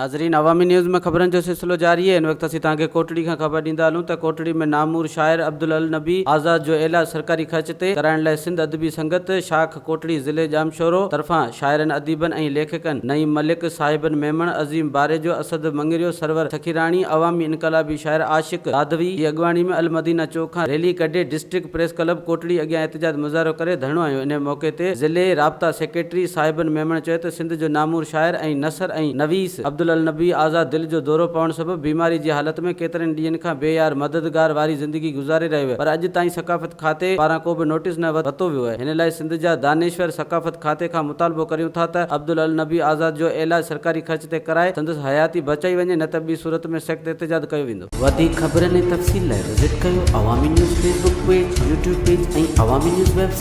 ناظرين عوامي نيوز ۾ خبرن جو سلسلو جاري آهي ان وقت اسين توهان کي ڪوٽڙي کان خبر ڏيندا هلون ته ڪوٽڙي ۾ نامور شاعر عبدالنبي آزاد جو علاج سرڪاري خرچ تي ڪرائڻ لاء سنڌ ادبي سنگت شاخ ڪوٽڙي ضلعي ڄامشورو طرفان شاعرن اديبن ۽ ليکڪن نعيم ملڪ، صاحبن ميمڻ، عظيم باريجو، اسد مڱريو، سرور سخيراڻي، عوامي انقلابي شاعر عاشق دادوي جي اڳواڻي ۾ المدينه چوڪ کان ريلي ڪڍي ڊسٽرڪٽ پريس ڪلب ڪوٽڙي اڳيان احتجاج مظاهرو ڪري ڌرڻو هنيو انهي موقعي تي ضلعي رابطا سيڪريٽري صاحبن ميمڻ چيو ته سنڌ جو نامور شاعر ۽ نثر ۽ نويس عبدالنبي آزاد دل جو دورو پوڻ سبب بيماري جي حالت ۾ ڪيترن ڏينهن کان بي يار مددگار واري زندگي گذاري رهيو پر اڄ تائين ثقافت کاتي پاران ڪو به نوٽيس نه ورتو ويو آهي هن لاء سنڌ جا دانشور ثقافت کاتي کان مطالبو ڪريون ٿا ته عبدالنبي آزاد جو علاج سرڪاري خرچ تي ڪرائي سندس حياتي بچائي وڃي نه ته ٻي صورت ۾ سخت احتجاج ڪيو ويندو. وڌيڪ خبرن ۽ تفصيل لاء وزٽ ڪيو Awami news Facebook page, YouTube page ۽ Awami news website.